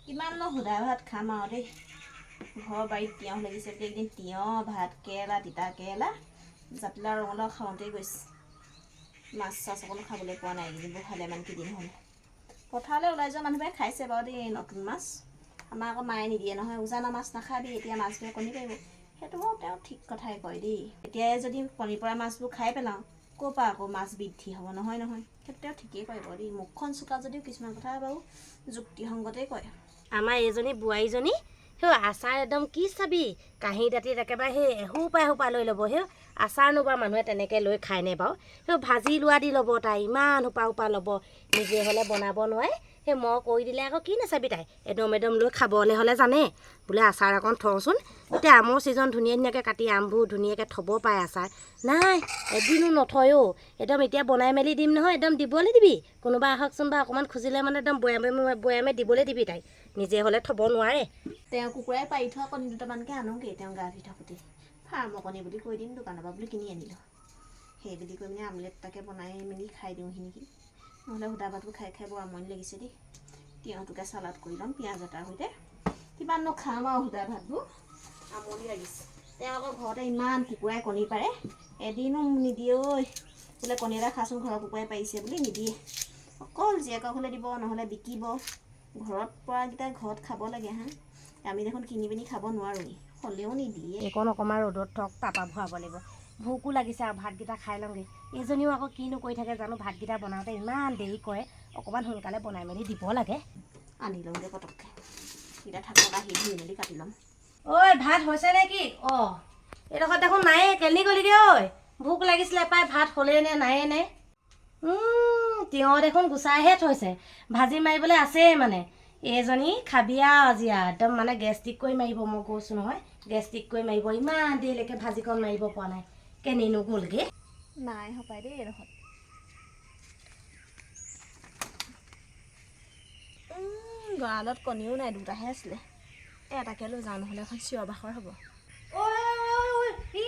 কিমাননো সুদা ভাত খাম আৰু দেই। ঘৰৰ বাৰীত তিয়ঁহ লাগিছে বুলি একদিন তিয়ঁহ, ভাত কেৰেলা, তিতা কেৰেলা, জাতিলাও, ৰঙালাও খাওঁতেই গৈছে। মাছ চাছ অকণো খাবলৈ পোৱা নাই এইকেইদিন, বৰ ভালেমান কেইদিন হ'ল। পথাৰলৈ ওলাই যোৱা মানুহবোৰে খাইছে বাৰু দেই নতুন মাছ। আমাৰ আকৌ মায়ে নিদিয়ে নহয়, উজানৰ মাছ নাখাবি, এতিয়া মাছবোৰে কণী পাৰিব। সেইটো বাৰু তেওঁ ঠিক কথাই কয় দেই। এতিয়াই যদি কণী পৰা মাছবোৰ খাই পেলাওঁ, ক'ৰ পৰা আকৌ মাছ বৃদ্ধি হ'ব? নহয় নহয়, সেইটো তেওঁ ঠিকেই কয় বাৰু দেই। মুখখন চোকা যদিও কিছুমান কথা বাৰু যুক্তিসংগতেই কয়। আমাৰ এইজনী বোৱাৰীজনী সেই আচাৰ একদম কি চাবি, কাঁহী দাঁতিত একেবাৰে সেই এসোপা এসোপা লৈ ল'ব। সেই আচাৰনো বাৰু মানুহে তেনেকৈ লৈ খায়নে বাৰু? সেই ভাজি লোৱা দি ল'ব তাই, ইমান সোপা সোপা ল'ব, নিজে হ'লে বনাব নোৱাৰে। সেই মই কৰি দিলে আকৌ কি নাচাবি, তাই এদম এদম লৈ খাবলৈ হ'লে জানে বোলে আচাৰ অকণ থওঁচোন। এতিয়া আমৰ ছিজন, ধুনীয়া ধুনীয়াকৈ কাটি আমবোৰ ধুনীয়াকৈ থ'ব পাৰে। আচাৰ নাই, এদিনো নথয় অ'। একদম এতিয়া বনাই মেলি দিম নহয়, একদম দিবলৈ দিবি। কোনোবা আহকচোন বা অকণমান খুজিলে মানে একদম বৈয়ামে বৈয়ামে দিবলৈ দিবি। তাইক নিজে হ'লে থ'ব নোৱাৰে। তেওঁ কুকুৰাই পাৰি থোৱা কণী দুটামানকে আনোগৈ। তেওঁ গা ধুই থাকোঁতে ফাৰ্মৰ কণী বুলি কৈ দিম, দোকানৰ পৰা বুলি কিনি আনিলোঁ। সেই বুলি কৈ পিনে আমলেট এটাকে বনাই মেলি খাই দিওঁহি নেকি? নহ'লে সুদা ভাতবোৰ খাই খাই বৰ আমনি লাগিছে দেই। তিয়ঁহটোকে চালাড কৰি ল'ম পিঁয়াজ এটাৰ সৈতে। কিমাননো খাম আৰু সুদা ভাতবোৰ, আমনি লাগিছে। তেওঁ আকৌ ঘৰতে ইমান কুকুৰাই কণী পাৰে, এদিনো নিদিয়ে ঐ। বোলে কণী এটা খাচোন, ঘৰৰ কুকুৰাই পাৰিছে বুলি নিদিয়ে। অকল জীয়েকক হ'লে দিব, নহ'লে বিকিব। ঘৰত পৰাকেইটা ঘৰত খাব লাগে। হা, আমি দেখোন কিনি পিনি খাব নোৱাৰোঁৱেই, হ'লেও নিদিয়ে। এইকণ অকণমান ৰ'দত থওক, তাৰপৰা ভৰাব লাগিব। ভোকো লাগিছে আৰু ভাতকেইটা খাই লওঁগৈ। এইজনীও আকৌ কিনো কৰি থাকে জানো, ভাতকেইটা বনাওঁতে ইমান দেৰি কৰে। অকণমান সোনকালে বনাই মেলি দিব লাগে। আনি লওঁগৈ পটককৈ, এতিয়া থাকক, আহি ধুই মেলি কাটি ল'ম। ঐ, ভাত হৈছে নে কি? অঁ, এইডোখৰত দেখোন নায়ে, কেনি গ'লিগৈ ঐ? ভোক লাগিছিলে পাই, ভাত হ'লেই নে নায়ে নে? তিয়ঁহ দেখোন গুচাইহে থৈছে, ভাজি মাৰিবলৈ আছেই মানে। এইজনী খাবি আৰু আজি আৰু একদম মানে গেষ্ট্ৰিক কৰি মাৰিব, মই কৈছোঁ নহয়, গেষ্ট্ৰিক কৰি মাৰিব। ইমান দেৰিলৈকে ভাজিকণ মাৰিব পৰা নাই, কেনিনো গ'লগৈ? নাই সপাই দেই এইডোখৰত। গঁৰালত কণীও নাই, দুটাহে আছিলে। এটাকে লৈ যাওঁ, নহ'লে এখন চিঞৰ বাখৰ হ'ব। ঐ ঐ ঐ, ই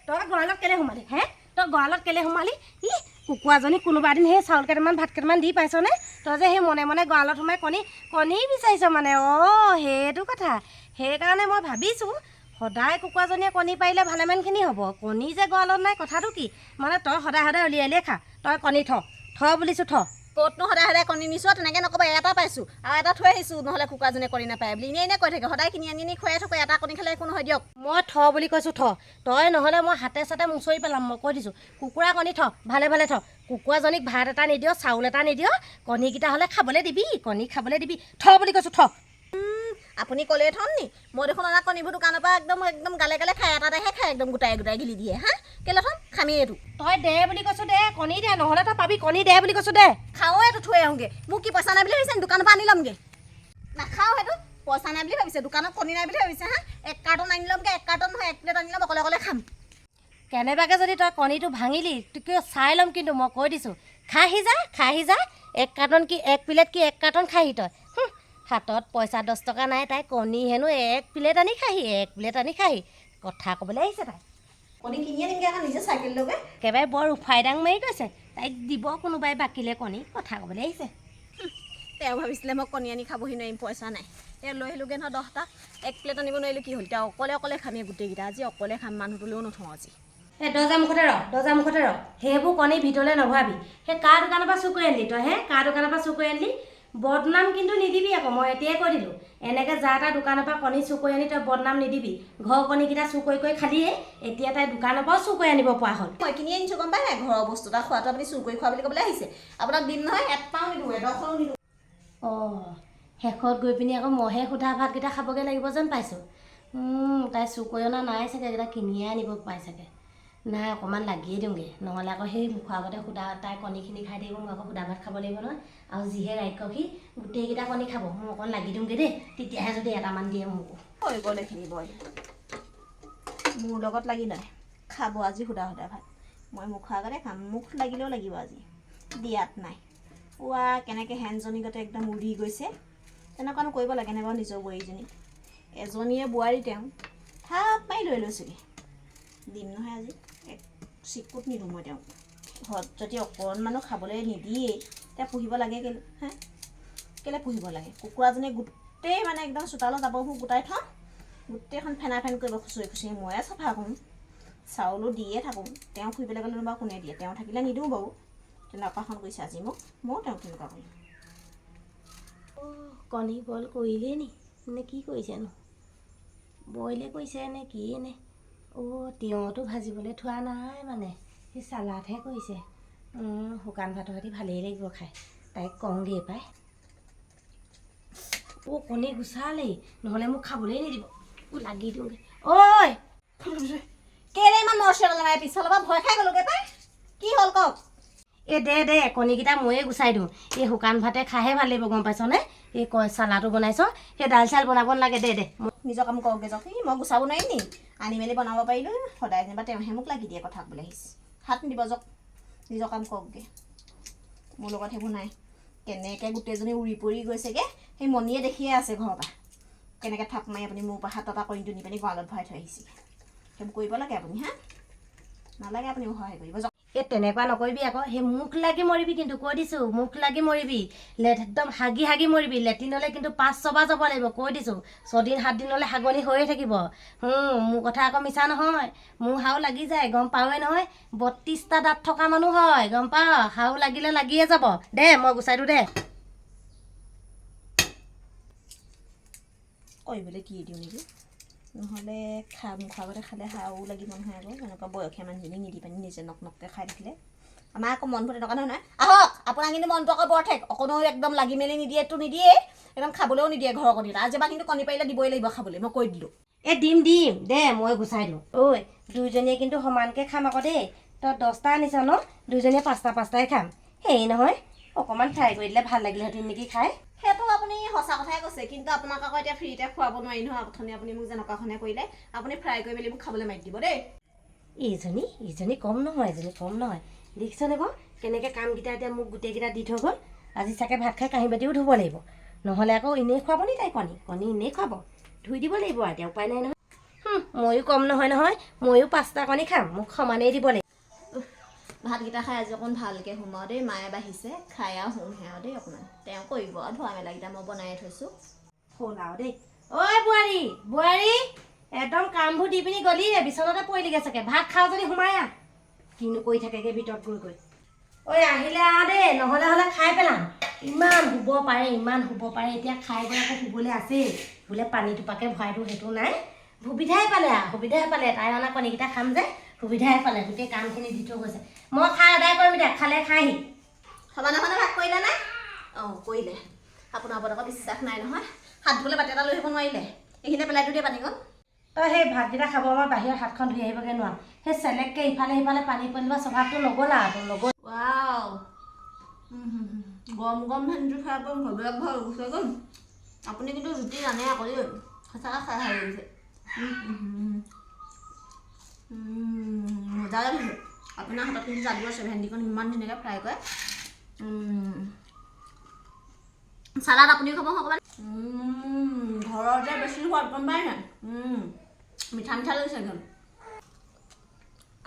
তই গঁৰালত কেলে সোমালি হে? তই গঁৰালত কেলে সোমালি? ই কুকুৰাজনী কোনোবা এদিন সেই চাউল কেইটামান ভাত কেইটামান দি পাইছনে? তই যে সেই মনে মনে গঁৰালত সোমাই কণী কণী বিচাৰিছ মানে? অঁ, সেইটো কথা। সেইকাৰণে মই ভাবিছোঁ, সদায় কুকুৰাজনীয়ে কণী পাৰিলে ভালেমানখিনি হ'ব, কণী যে গঁৰালত নাই, কথাটো কি? মানে তই সদায় সদায় উলিয়াই উলিয়াই খা। তই কণী থ, থ বুলিছোঁ, থ। ক'তনো সদায় সদায় কণী নিছোঁ, তেনেকৈ নক'ব। এটা পাইছোঁ আৰু এটা থৈ আহিছোঁ, নহ'লে কুকুৰাজনীয়ে কণী নাপায় বুলি এনেই এনেই কৈ থাকে। সদায় কিনি আনি আনি খুৱাই থাকোঁ, এটা কণী খালে একো নহয় দিয়ক। মই থ বুলি কৈছোঁ, থ তই, নহ'লে মই হাতে চাতে মুচৰি পেলাম, মই কৈ দিছোঁ। কুকুৰা কণী থ, ভালে ভালে থ। কুকুৰাজনীক ভাত এটা নিদিয়, চাউল এটা নিদিয়, কণীকেইটা হ'লে খাবলৈ দিবি, কণী খাবলৈ দিবি। থ বুলি কৈছোঁ, থ। আপুনি ক'লেই থ'ম নি? মই দেখোন অনা কণীবোৰ দোকানৰ পৰা একদম একদম গালে গালে খায়, এটা এটাহে খায়, একদম গোটাই গোটাই গিলি দিয়ে। হা, কেলৈ থ'ম? খামেই এইটো। তই দে বুলি কৈছোঁ, দে কণী দে, নহ'লে তই পাবি। কণী দে বুলি কৈছোঁ, দে। খাওঁ এইটো, থৈ আহোঁগৈ। মোক কি পইচা নাই বুলি ভাবিছে নি? দোকানৰ পৰা আনি ল'মগৈ। নাখাওঁ সেইটো। পইচা নাই বুলি ভাবিছে, দোকানত কণী নাই বুলি ভাবিছে? হা, এক কাৰ্টন আনি ল'মগৈ, এক কাৰ্টন নহয়, এক প্লেট আনি ল'ম, অকলে অকলে খাম। কেনেবাকৈ যদি তই কণীটো ভাঙিলি, তোক কিয় চাই ল'ম কিন্তু, মই কৈ দিছোঁ। খাহি যা, খাহি যা। এক কাৰ্টন কি, এক প্লেট কি, এক কাৰ্টন খাহি তই। হাতত পইচা 10 টকা নাই তাই, কণী হেনো এক প্লেট আনি খাহি, এক প্লেট আনি খাহি। কথা ক'বলৈ আহিছে তাই। কণী কিনি আনিমগৈ আকৌ নিজে চাইকেল লৈ গৈ। একেবাৰে বৰ উফাই দাং মাৰি গৈছে। তাইক দিব কোনোবাই বাকীলে কণী, কথা ক'বলৈ আহিছে। তেওঁ ভাবিছিলে মই কণী আনি খাবহি নোৱাৰিম, পইচা নাই। তেওঁ লৈ আহিলোগৈ নহয় 10টা, এক প্লেট আনিব নোৱাৰিলোঁ কি হ'ল? এতিয়া অকলে অকলে খামেই গোটেইকেইটা। আজি অকলে খাম, মানুহটোলৈও নথওঁ আজি। এই দৰ্জা মুখতে ৰ, দৰ্জা মুখতে ৰ। সেইবোৰ কণী ভিতৰলৈ নভৰাবি। সেই কাৰ দোকানৰ পৰা চুৰ কৰি আনিলি তই? হে, কাৰ দোকানৰ পৰা চুৰ কৰি আনিলি? বদনাম কিন্তু নিদিবি আকৌ, মই এতিয়াই কৈ দিলোঁ। এনেকৈ যা তাৰ দোকানৰ পৰা কণী চুৰ কৰি আনি তই বদনাম নিদিবি। ঘৰৰ কণীকেইটা চুৰ কৰি কৰি খালিয়ে, এতিয়া তাই দোকানৰ পৰাও চুৰ কৰি আনিব পৰা হ'ল। মই কিনি আনিছোঁ, গম পাই নাই? ঘৰৰ বস্তু এটা খোৱাটো আপুনি চুৰ কৰি খোৱা বুলি ক'বলৈ আহিছে? আপোনাক দিম নহয়, এটাও নিদিওঁ, এডোখৰো নিদিওঁ। অঁ, শেষত গৈ পিনি আকৌ মইহে সোধা ভাতকেইটা খাবগৈ লাগিব যেন পাইছোঁ। তাই চুৰ কৰি অনা নাই চাগে, এইকেইটা কিনিয়ে আনিব পাই চাগে। নাই, অকণমান লাগিয়ে দিওঁগৈ, নহ'লে আকৌ সেই মুখৰ আগতে সুদা তাই কণীখিনি খাই থাকিব, মই আকৌ সুদা ভাত খাব লাগিব নহয়। আৰু যিহে ৰাক্ষসী, গোটেইকেইটা কণী খাব। মই অকণ লাগি দিওঁগৈ দেই, তেতিয়াহে যদি এটামান দিয়ে মোকো। হৈ গ'ল এইখিনি বইল। মোৰ লগত লাগি লয় খাব আজি সুদা সুদা ভাত। মই মুখৰ আগতে খাম, মুখ লাগিলেও লাগিব আজি, দিয়াত নাই। পুৱা কেনেকৈ হেনজনী গতে একদম উৰি গৈছে। তেনেকুৱানো কৰিব লাগেনে বাৰু নিজৰ বোৱাৰীজনীক? এজনীয়ে বোৱাৰী, তেওঁ থাপ মাৰি লৈ লৈছেগৈ। দিম নহয় আজি, এক চিকুট নিদিওঁ মই তেওঁক। ঘৰত যদি অকণমানো খাবলৈ নিদিয়েই, তেতিয়া পুহিব লাগে কেলৈ? হা, কেলৈ পুহিব লাগে? কুকুৰাজনীয়ে গোটেই গোটেই মানে একদম চোতালত জাবৰবোৰ গোটাই থওঁ, গোটেইখন ফেনা ফেন কৰিব খুচৰি খুচৰি। ময়ে চাফা কৰোঁ, চাউলো দিয়ে থাকোঁ। তেওঁ ফুৰিবলৈ গ'লে বাৰু কোনে দিয়ে? তেওঁ থাকিলে নিদিওঁ বাৰু। তেনেকুৱাখন কৰিছে আজি মোক, ময়ো তেওঁক তেনেকুৱা কৰিম। অ' কণী বইল কৰিলেই নি নে কি কৰিছেনো? বইলে কৰিছে নে কি নে? অ' তিয়ঁহটো ভাজিবলৈ থোৱা নাই, মানে সি চালাডহে কৰিছে। শুকান ভাতৰ সৈতে ভালেই লাগিব খাই। তাইক কওঁগৈ পাই। অ' কণী গুচালেই, নহ'লে মোক খাবলৈই নিদিব। অ' লাগি দিওঁগৈ ঐ। কেলে ইমান মৰ চিঞৰ মাৰে? পিছফালৰ পৰা ভয় খাই গ'লোগৈ পাই। কি হ'ল কওক? এই দে দে, কণীকেইটা ময়ে গুচাই দিওঁ। এই শুকান ভাতে খাইহে ভাল লাগিব, গম পাইছনে? এই ক চালাডো বনাইছ, সেই দাইল চাইল বনাব নালাগে, দে দে। নিজৰ কাম কৰকগৈ যাওক। ই মই গুচাব নোৱাৰিম নি? আনি মেলি বনাব পাৰিলোঁ। সদায় যেনিবা তেওঁহে মোক লাগি দিয়ে। কথা ক'বলৈ আহিছে, হাত নিদিব যাওক, নিজৰ কাম কৰকগৈ। মোৰ লগত সেইবোৰ নাই। কেনেকৈ গোটেইজনী উৰি পৰি গৈছেগৈ, সেই মণিয়ে দেখিয়ে আছে ঘৰৰ পৰা, কেনেকৈ থাপ মাৰি আপুনি মোৰ পৰা হাতৰ পৰা কণীটো নি পিনি গঁৰালত ভৰাই থৈ আহিছে। সেইবোৰ কৰিব লাগে আপুনি? হা, নালাগে আপুনি মোক সহায় কৰিব, যাওক। এই তেনেকুৱা নকৰিবি আকৌ। সেই মুখ লাগি মৰিবি কিন্তু, কৈ দিছোঁ, মুখ লাগি মৰিবি। একদম হাগি হাগি মৰিবি। লেট্ৰিনলৈ কিন্তু 5-6 বাৰ যাব লাগিব, কৈ দিছোঁ। 6 দিন 7 দিনলৈ হাগনি হৈয়ে থাকিব। মোৰ কথা আকৌ মিছা নহয়। মোৰ হাও লাগি যায়, গম পাৱেই নহয়। 32টা দাঁত থকা মানুহ হয়, গম পাৱ? হাও লাগিলে লাগিয়ে যাব। দে, মই গুচাই দিওঁ দে। কৰিবলৈ দিয়ে দিওঁ নেকি? নহ'লে মুখৰ আগতে খালে হাও লাগিব নহয় আকৌ। এনেকুৱা বয়সীয়া মানুহজনীক নিদি পানি নিজে নক নককৈ খাই থাকিলে আমাৰ আকৌ মনবোৰ তেনেকুৱা নহয় নহয়। আহক, আপোনাৰ কিন্তু মনটো আকৌ বৰ ঠেক। অকণো একদম লাগি মেলি নিদিয়েতো নিদিয়ে, একদম খাবলৈও নিদিয়ে ঘৰৰ কণী। আজি এবাৰ কিন্তু কণী পাৰিলে দিবই লাগিব খাবলৈ, মই কৈ দিলোঁ। এই দিম দিম দে, মই গুচাই দিওঁ। ঐ, দুইজনীয়ে কিন্তু সমানকৈ খাম আকৌ দেই। তই 10টা আনিছ ন? দুইজনীয়ে পাঁচটা পাঁচটাই খাম। হেৰি নহয়, অকণমান ফ্ৰাই কৰি দিলে ভাল লাগিলেহেঁতেন নেকি খাই? সেইটো আপুনি সঁচা কথাই কৈছে, কিন্তু আপোনাক আকৌ এতিয়া ফ্ৰীতে খুৱাব নোৱাৰি নহয়। অথনি আপুনি মোক যেনেকুৱাখনে কৰিলে, আপুনি ফ্ৰাই কৰি মেলি মোক খাবলৈ মাতি দিব দেই। এইজনী, এইজনী কম নহয়, এজনী কম নহয়। দেখিছনে বাৰু কেনেকৈ কামকেইটা এতিয়া মোক গোটেইকেইটা দি থৈ গ'ল? আজি চাগে ভাত খাই কাঁহী বাতিও ধুব লাগিব। নহ'লে আকৌ এনেই খুৱাব নি তাই কণী? কণী এনেই খুৱাব, ধুই দিব লাগিব আৰু, এতিয়া উপায় নাই নহয়। ময়ো কম নহয় নহয়, ময়ো 5টা কণী খাম, মোক সমানেই দিব লাগিব। ভাতকেইটা খাই আজি অকণ ভালকৈ সোমাওঁ দেই। মায়ে বাঢ়িছে, খাই আৰু শুমহে আৰু দেই অকণমান। তেওঁ কৰিব আৰু, ধোৱা মেলাকেইটা মই বনাই থৈছোঁ। হ'ল আৰু দেই। ঐ বোৱাৰী, বোৱাৰী, একদম কামবোৰ দি পিনি গ'লি, বিচনাতে পৰিলিগৈ চাগে। ভাত খাওঁ যদি সোমাই আহ। কিনো কৰি থাকেগৈ ভিতৰত গৈ গৈ। ঐ, আহিলে আহ দেই, নহ'লে হ'লে খাই পেলাম। ইমান শুব পাৰে, ইমান শুব পাৰে, এতিয়া খাই গৈ আকৌ শুবলৈ আছেই। বোলে পানী টোপাকে ভৰাই দিওঁ, সেইটো নাই। সুবিধাই পালে আৰু, সুবিধাই পালে। তাই অনা কণীকেইটা খাম যে, সুবিধাই পালে। গোটেই কামখিনি দি থৈ গৈছে। মই খাই আদায় কৰিম এতিয়া, খালে খাহি। সমানে সমানে ভাগ কৰিলে নাই? অঁ, কৰিলে। আপোনাৰ ওপৰত আকৌ বিশ্বাস নাই নহয়। হাত ধুবলৈ বাতি এটা লৈ আহিব নোৱাৰিলে? এইখিনিতে পেলাই দিওঁ দেই পানীকণ। তই সেই ভাতকেইটা খাব মই বাহিৰত হাতখন ধুই আহিবগৈ নোৱাৰো। সেই চেলেককৈ ইফালে সিফালে পানী পেলোৱা স্বভাৱটো নগ'ল আৰু তোৰ নগ'ল। ৱাও, গৰম গৰম ভেন্দি খাই একদম সেইবিলাক ভাল লাগিছে গ'ল। আপুনি কিন্তু জুতি জানে আকৌ দেই, সঁচাকৈ খাই ভাল লাগিছে। মজা লাগিছে। আপোনাৰ হাতত কিন্তু যাদু আছে, ভেন্দিকণ ইমান ধুনীয়াকৈ ফ্ৰাই কৰে। চালাড আপুনিও খাব অকণমান। ঘৰতে বেছি সোৱাদ, গম পাই নাই? মিঠা মিঠা লাগিছে একদম।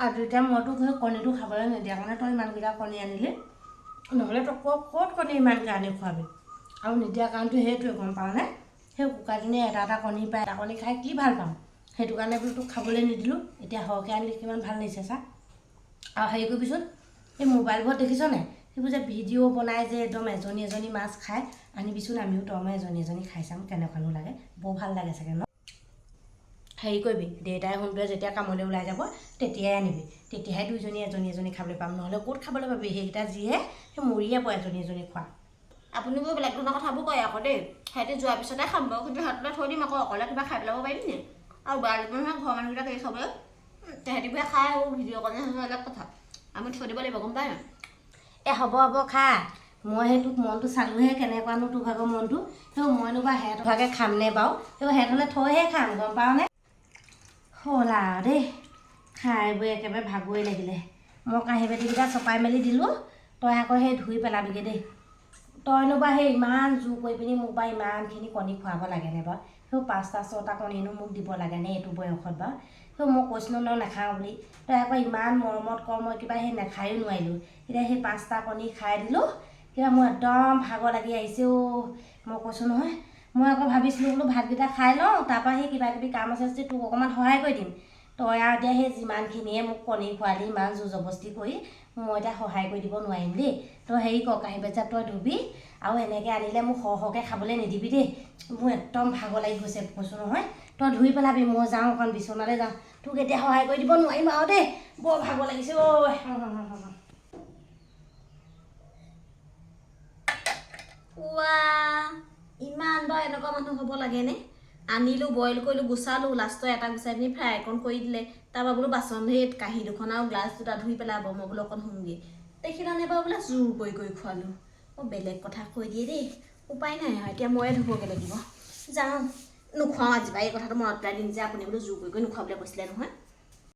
আৰু তেতিয়া মই তোক সেই কণীটো খাবলৈ নিদিয়া কাৰণে তই ইমানকেইটা কণী আনিলি। নহ'লে তই ক'ত ক'ত কণী ইমানকৈ আনি খুৱাবি? আৰু নিদিয়া কাৰণটো সেইটোৱে, গম পাৱনে? সেই কুকাজনীয়ে এটা এটা কণী পায়, এটা কণী খাই কি ভাল পাওঁ, সেইটো কাৰণে বোলো তোক খাবলৈ নিদিলোঁ। এতিয়া সৰহকৈ আনিলি, কিমান ভাল লাগিছে চা। আৰু হেৰি কৰিবিচোন, এই মোবাইলবোৰত দেখিছনে সেইবোৰ যে ভিডিঅ' বনাই যে একদম এজনী এজনী মাছ খায়? আনিবিচোন, আমিও তই মই এজনী এজনী খাই চাম, কেনেকুৱানো লাগে। বৰ ভাল লাগে চাগে ন? হেৰি কৰিবি, দেউতাই সোনটোৱে যেতিয়া কামলৈ ওলাই যাব তেতিয়াই আনিবি। তেতিয়াহে দুইজনী এজনী এজনী খাবলৈ পাম। নহ'লে ক'ত খাবলৈ পাবি? সেইকেইটা যিহে, সেই মৰিয়ে পৰে এজনী এজনী খোৱা। আপুনি বোৰ বেলেগ ধৰণৰ কথাবোৰ কয় আকৌ দেই। সিহঁতি যোৱাৰ পিছতে খাম বাৰু, কিন্তু সিহঁতলৈ থৈ দিম আকৌ। অকলে কিবা খাই পেলাব পাৰিম নি? আৰু বেয়া লাগিব নহয় ঘৰৰ মানুহকেইটাক এৰি খাবলৈ। তেহেঁতিবোৰে খাই আৰু ভিডিঅ' কৰে, সেইটো বেলেগ কথা। আমি থৈ দিব লাগিব, গম পাই নাই? এ হ'ব হ'ব, খা। মই সেই তোক মনটো চালোঁহে, কেনেকুৱানো তোৰ ভাগৰ মনটো। সেই মইনো বা সিহঁতৰ ভাগে খামনে বাৰু? সেই সিহঁতলৈ থৈহে খাম, গম পাৱনে? হ'ল আৰু দেই, খাই বৈ একেবাৰে ভাগৰি লাগিলে। মই কাঁহী বাতিকেইটা চপাই মেলি দিলোঁ, তই আকৌ সেই ধুই পেলাবিগৈ দেই। তইনো বা সেই ইমান জোৰ কৰি পিনি মোক বা ইমানখিনি কণী খুৱাব লাগেনে বাৰু? সেই 5টা 6টা কণীনো মোক দিব লাগেনে এইটো বয়সত বাৰু? সেই মই কৈছিলোঁ ন নাখাওঁ বুলি, তই আকৌ ইমান মৰমত ক, মই কিবা সেই নাখায়ো নোৱাৰিলোঁ। এতিয়া সেই 5টা কণী খাই দিলোঁ, কিবা মোৰ একদম ভাগৰ লাগি আহিছে অ'। মই কৈছোঁ নহয়, মই আকৌ ভাবিছিলোঁ বোলো ভাতকেইটা খাই লওঁ, তাৰপৰা সেই কিবা কিবি কাম আছে যদি তোক অকণমান সহায় কৰি দিম। তই আৰু এতিয়া সেই যিমানখিনিয়ে মোক কণী খোৱালি, ইমান জোৰ জবস্তি কৰি, মই এতিয়া সহায় কৰি দিব নোৱাৰিম দেই। তই হেৰি কৰ, কাঁহী বাতি তই ধুবি আৰু এনেকৈ আনিলে মোক সৰহ সৰহকৈ খাবলৈ নিদিবি দেই। মোৰ একদম ভাগৰ লাগি গৈছে, কৈছোঁ নহয়। তই ধুই পেলাবি, মই যাওঁ অকণ বিচনালৈ যাওঁ। তোক এতিয়া সহায় কৰি দিব নোৱাৰিম আৰু দেই, বৰ ভাগৰ লাগিছে ঐ। উৱা, ইমান বাৰু এনেকুৱা মানুহ হ'ব লাগেনে? আনিলোঁ, বইল কৰিলোঁ, গুচালোঁ, লাষ্টত এটা গুচাই পিনি ফ্ৰাই অকণ কৰি দিলে। তাৰপৰা বোলো বাচন সেই কাঁহী দুখন আৰু গ্লাছ দুটা ধুই পেলাব, মই বোলো অকণ শুমগৈ। দেখিলানে বাৰু, বোলে জোৰ কৰি কৰি খোৱালোঁ। অঁ, বেলেগ কথা কৈ দিয়ে দেই। উপায় নাই আৰু, এতিয়া ময়ে ধুবগৈ লাগিব। যাওঁ, নোখোৱাওঁ আজি পৰা। এই কথাটো মনত পেলাই দিম যে আপুনি বোলো জোৰ কৰি কৰি নোখোৱাবলৈ কৈছিলে নহয়।